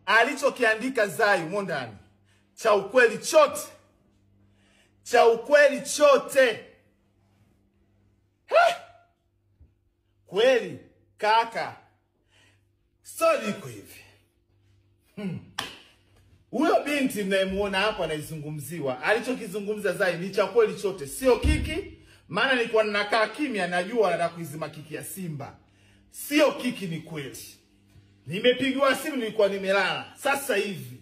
Alichokiandika Zai humo ndani cha ukweli chote. Cha ukweli chote. Kweli kaka. Story iko hivi. Huyo binti mnayemuona hapo anaizungumziwa, alichokizungumza Zai ni cha kweli chote, sio kiki. Maana nilikuwa ninakaa kimya, najua anataka kuizima kiki ya Simba. Sio kiki, ni kweli. Nimepigwa simu, nilikuwa nimelala. Sasa hivi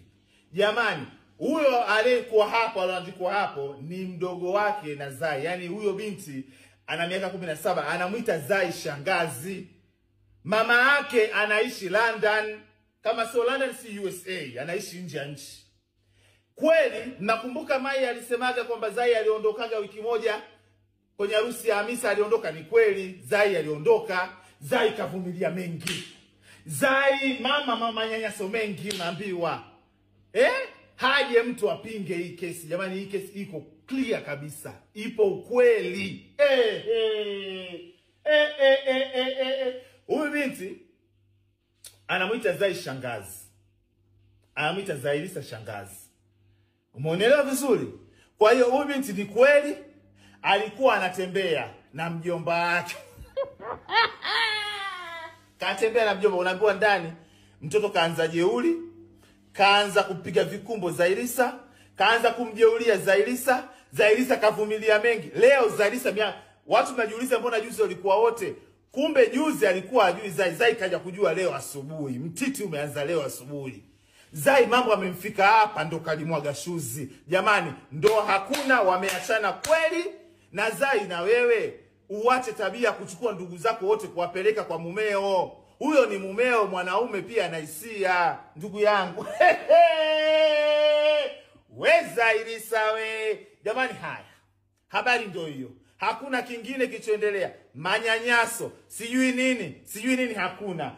jamani, huyo aliyekuwa hapo, aliyoandikwa hapo ni mdogo wake na Zai. Yaani huyo binti ana miaka 17, anamuita Zai shangazi. Mama yake anaishi London, kama sio London si USA, anaishi nje ya nchi. Kweli nakumbuka Mai alisemaga kwamba Zai aliondokaga wiki moja kwenye harusi ya Hamisa, aliondoka. Ni kweli Zai aliondoka. Zai kavumilia mengi. Zai mama manyanyaso mengi naambiwa. Haje mtu apinge hii kesi. Jamani, hii kesi iko clear kabisa. Ipo ukweli. Huyu binti anamuita Zai shangazi. Anamuita Zailisa shangazi. Umeelewa vizuri? Kwa hiyo huyu binti ni kweli alikuwa anatembea na mjomba wake. Katembea na mjomba, unaambiwa ndani mtoto kaanza jeuri, kaanza kupiga vikumbo Zailisa, kaanza kumjeulia Zailisa, Zailisa kavumilia mengi. Leo Zailisa watu mnajiuliza mbona juzi walikuwa wote? Kumbe juzi alikuwa hajui Zai. Zai kaja kujua leo asubuhi. Mtiti umeanza leo asubuhi. Zai mambo amemfika hapa ndo kalimwaga shuzi. Jamani, ndo hakuna, wameachana kweli. Na Zai, na wewe uache tabia kuchukua ndugu zako wote kuwapeleka kwa mumeo. Huyo ni mumeo, mwanaume pia ana hisia, ndugu yangu. We Zailisa we. Jamani, haya. Habari ndio hiyo. Hakuna kingine kilichoendelea. Manyanyaso, sijui nini, sijui nini, hakuna.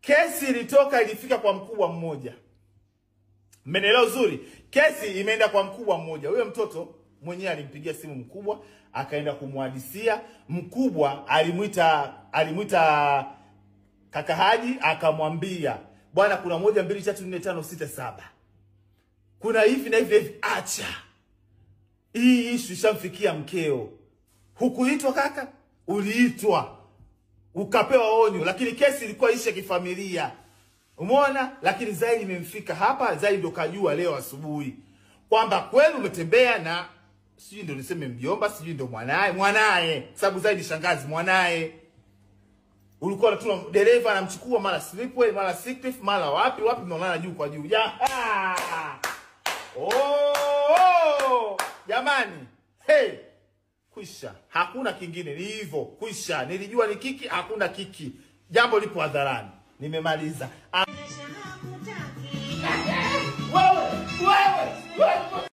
Kesi ilitoka, ilifika kwa mkubwa mmoja. Mmenielewa uzuri? Kesi imeenda kwa mkubwa mmoja. Huyo mtoto mwenyewe alimpigia simu mkubwa, akaenda kumhadisia. Mkubwa alimuita kaka Haji, akamwambia, bwana kuna 1 2 3 4 5 6 7. Kuna hivi na hivi hivi, acha. Hii issue ishamfikia mkeo. Hukuitwa kaka? Uliitwa. Ukapewa onyo, lakini kesi ilikuwa ishe kifamilia. Umeona? Lakini Zai imemfika hapa, Zai ndo kajua leo asubuhi kwamba kweli umetembea na sijui ndo niseme mjomba, sijui ndo mwanae, sababu Zai ni shangazi mwanae. Ulikuwa unatuma dereva anamchukua mara Slipway, mara Seacliff, mara wapi wapi, mnaonana juu kwa juu. Ya. Oh! Jamani, hey! Kwisha, hakuna kingine, ni hivyo, kwisha. Nilijua ni kiki, hakuna kiki. Jambo lipo hadharani. Nimemaliza.